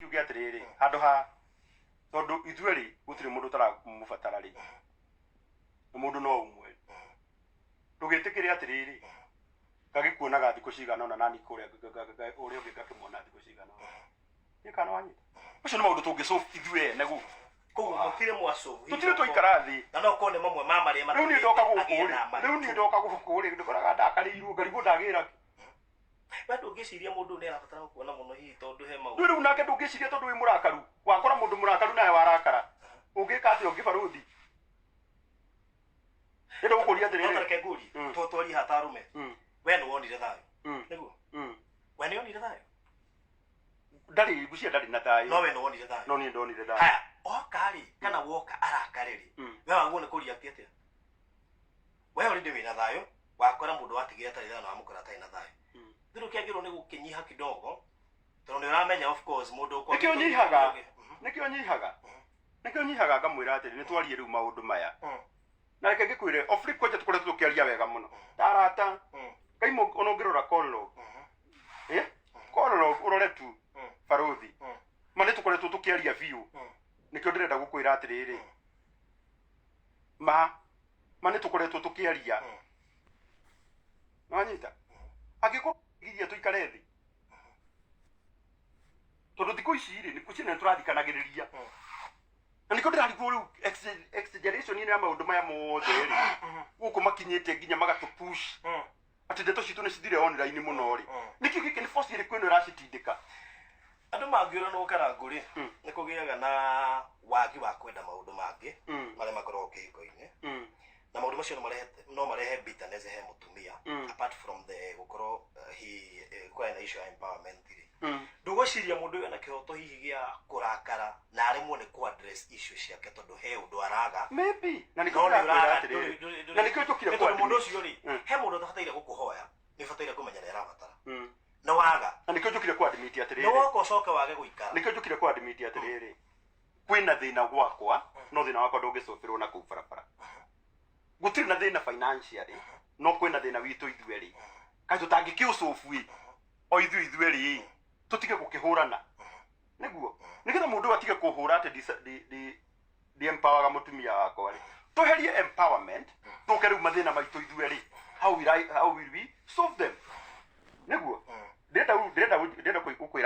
Tuge atĩrĩrĩ, handũ ha tondũ ithuĩ rĩ, gũtirĩ mũndũ ũtaramũbatara rĩ, na mũndũ no ũmwe, ndũgĩtĩkĩre atĩrĩrĩ, ngagĩkuonaga thikũ cigana ũna nani kũrĩa ũrĩa ũngĩ ngakĩmuona thikũ cigana ũna. Nĩ kana wanyita ũcio nĩ maũndũ tũngĩsolve ithuĩ ene gũkũ. Koguo mũtirĩ mwasolve? Tũtirĩ twaikara thĩ. Na no korwo nĩ mamwe ma marĩa Rĩu niĩ ndoka matũmĩte gũkũ agĩe rĩ na rĩu niĩ maritũ. Ndoka gũkũ rĩ, ndĩkoraga ndakarĩirwo, ngarigwo ndagĩra kĩ. We ndũngĩciria mũndũ ũyũ nĩ arabatara gũkuona mũno hihi tondũ he Rĩu maũndũ? Rĩu nake ndũngĩciria tondũ wĩ mũrakaru, wakora mũndũ mũrakaru nawe warakara, ũngĩka atĩa ũngĩ, barũthi? Ndĩrenda gũkũria No atĩrĩrĩ. tareke ngũrie. Twarie hata arũme. We nĩ wonire thayũ? Nĩguo? We nĩ onire thayũ? Ndarĩ ngucia, ndarĩ na thayũ. No we nĩ wonire thayũ? No niĩ ndonire thayũ. Haya, oka rĩ, kana woka arakare rĩ, we wagwo nĩ kũria atĩ atĩa? We already wĩna thayũ, wakora mũndũ watigire atarĩ thayũ na wamũkora atarĩ na thayũ. Thirũ kĩagĩrĩirwo nĩ gũkĩnyiha kidogo tondũ nĩ ũramenya, of course, mũndũ Nĩkĩo nyihaga, nĩkĩo nyihaga, nĩkĩo nyihaga, ngamwĩra atĩrĩ, nĩ twarie rĩu maũndũ maya. Na reke ngĩkwĩre, of late kwanja tũkoretwo tũkĩaria wega mũno ta arata. Ngai ona ũngĩrora call log, call log ũrore tu, barũthi, ma nĩ tũkoretwo tũkĩaria biũ. Nĩkĩo ndĩrenda gũkwĩra atĩrĩrĩ, ma ma nĩ tũkoretwo tũkĩaria. Nĩwanyita? Angĩkorwo giria tũikare thĩ, tondũ thikũ ici rĩ, nĩ ciana tũrathikanagĩrĩria, na nĩkĩo ndĩrarigwo rĩu exaggeration ĩno ya maũndũ maya mothe rĩ, gũkũ makinyĩte nginya magatũ push atĩ ndeto citũ nĩ cithire online mũno rĩ. Nĩkĩ gĩkĩ? Nĩ force ĩrĩkũ ĩno ĩracitindĩka? Andũ mangĩũranwo kana ngũrĩ, nĩ kũgĩaga na wagi wa kwenda maũndũ mangĩ marĩa makoragwo kĩhiko-inĩ, na maũndũ macio no marehe bitterness he mũtumia. Apart from the gũkorwo he kwaya na issue ya empowerment rĩ, ndũgwĩciria mũndũ ũyũ ena kĩhoto hihi gĩa kũrakara na aremwo nĩ kũ address issue ciake tondũ he ũndũ araga? Maybe, na nĩkĩo No nĩ ndĩrakwĩra ũraga atĩrĩrĩ, na nĩkĩo njũkire tondũ mũndũ kwa ũcio rĩ, he mũndũ ũtabataire gũkũhoya, nĩ ũbataire kũmenya nĩ arabatara nĩ waga. Na nĩkĩo njũkire kwa admit nĩ atĩrĩrĩ, woka ũcoke wage gũikara. Nĩkĩo njũkire kwa admit atĩrĩrĩ, kwĩna thĩna gwakwa, no thĩna wakwa ndũngĩcoberwo na kũu barabara. Gũtirĩ na thĩna financially, no kwĩna thĩna witũ ithuerĩ. Kaĩ tũtangĩkĩũcobu ĩ o ithuĩ ithuerĩ ĩ, tũtige gũkĩhũrana nĩguo nĩgetha mũndũ ũyũ atige kũhũra atĩ ndi empowerga mũtumia wakwa rĩ. Tweherie empowerment, tũke rĩu mathĩna maitũ ithuerĩ. How will we solve them? Nĩguo ndĩrenda gũkwĩra.